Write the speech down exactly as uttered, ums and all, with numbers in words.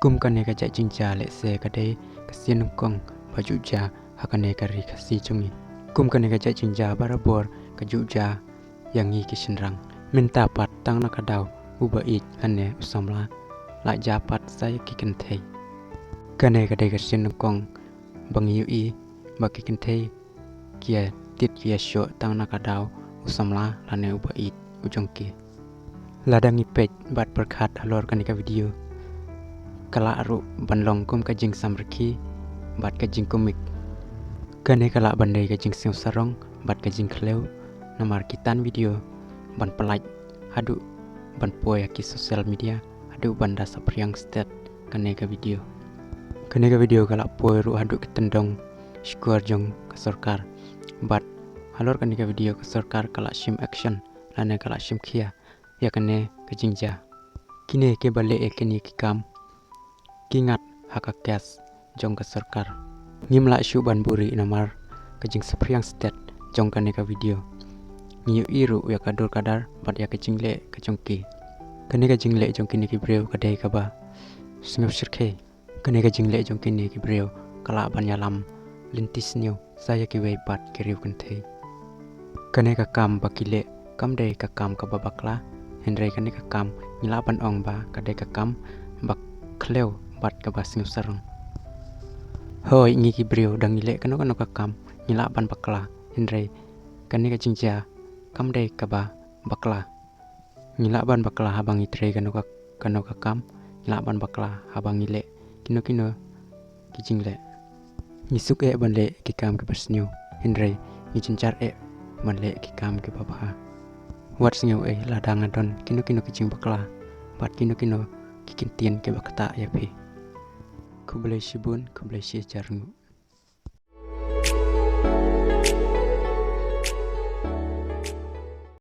Kum kane ka jait jingjia lehse ka dei ka sien nyngkong ba ju jia ha kane ka ri Khasi jong ngi. Kum kane ka jait jingjia barabor ka ju jia ïa ngi ki shynrang. Mynta pat tang na ka daw u ba ïeit lane u samla la jia pat sa ïa ki kynthei. Kane ka dei ka sien nyngkong ba ngi ïohi ba ki kynthei ki ïa tied ki ïa shoh tang na ka daw u samla lane u ba ïeit u jong ki. Lada ngi peit bad pyrkhat halor kane ka video, ka lah ruh ban long kum ka jingsamrkhie bad ka jingkomik. Kane ka lah ban dei ka jingsngewsarong bad ka jingkhlem, namar ki tan video ban pyllait haduh ban poi ha ki social media haduh ban da saphriang stet kane ka video. Kane ka video ka lah poi ruh haduh ki tyndong shkor jong ka sorkar. Bad halor kane ka video ka sorkar ka lah shim action lane ka lah shim khia ïa kane ka jingjia. Kine kiba leh ïa kine ki kam ki ngat ha ka case jong ka sorkar. Ngim lah shuh ban buhrieh namar ka jingsaphriang stet jong kane ka video. Ngi ïohi ruh ïa ka dur ka dar bad ïa ka jingleh ka jong ki. Kane ka jingleh jong kine ki briew ka dei kaba sngewsyrkhei. Kane ka jingleh jong kine ki briew ka lah ban ïalam lynti sniew sa ïa kiwei pat ki riew kynthei. Kane ka kam ba ki leh kam dei ka kam kaba bakla, hynrei kane ka kam ngi lah ban ong ba ka dei ka kam ba khlem bad kaba sngewsarong. Hooid, ngi ki briew da ngi leh kano kano ka kam ngi lah ban bakla, hynrei kane ka jingjia kam dei kaba bakla. Ngi lah ban bakla haba ngi trei kano ka, kano ka kam, ngi lah ban bakla haba ngi leh kino kino ki jingleh. Ngi suk eh ban leh ki kam kiba sniew, hynrei ngi jynjar eh ban leh ki kam kiba bha. Wat sngew eh lada nga don kino kino ki jingbakla bad kino kino ki kyntien kiba ktah ïa phi. Khublei shibun, khublei shi hajar nguh.